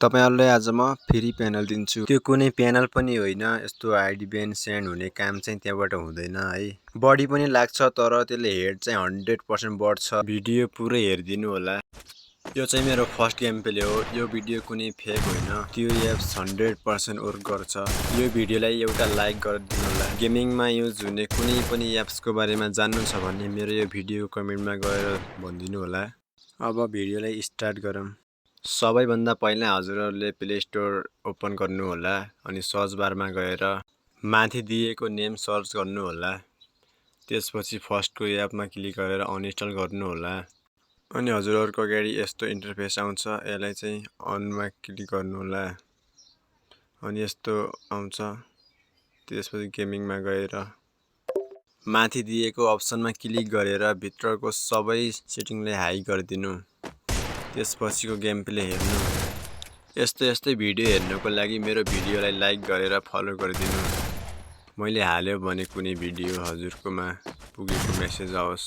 तपाईहरुलाई आज म फ्री प्यानल दिन्छु। त्यो कुनै प्यानल पनि होइन, यस्तो आईडी ब्यान सेन्ड हुने काम चाहिँ त्यहाँबाट हुँदैन है। बढी पनि लाग्छ तर त्यसले हेड चाहिँ 100% बढ्छ। भिडियो पुरै हेरिदिनु होला। यो चाहिँ मेरो फर्स्ट गेम प्ले हो। यो भिडियो कुनै फेक होइन। त्यो एप्स 100% वर्क गर्छ। यो भिडियोलाई एउटा लाइक गरिदिनु होला। गेमिङमा युज हुने कुनै पनि एप्सको बारेमा जान्नु छ भने मेरो यो भिडियो कमेन्टमा गएर भनिदिनु होला। अब भिडियोलाई स्टार्ट गरौँ। सबैभन्दा पहिला हजुरहरूले प्ले स्टोर ओपन गर्नु होला अनि सर्च बारमा गएर माथि दिएको नेम सर्च गर्नु होला। त्यसपछि फर्स्टको एपमा क्लिक गरेर अनइन्स्टल गर्नु होला। अनि हजुरहरूको अगाडि यस्तो इन्टरफेस आउँछ। यसलाई चाहिँ अनमा क्लिक गर्नु होला अनि यस्तो आउँछ। त्यसपछि गेमिङमा गएर माथि दिएको अप्सनमा क्लिक गरेर भित्रको सबै सेटिङलाई हाई गरिदिनु। त्यसपछिको गेम प्ले हेर्नु। यस्तै भिडियो हेर्नको लागि मेरो भिडियोलाई लाइक गरेर फलो गरिदिनु। मैले हाल्यो भने कुनै भिडियो हजुरकोमा पुगेको मेसेज आओस्।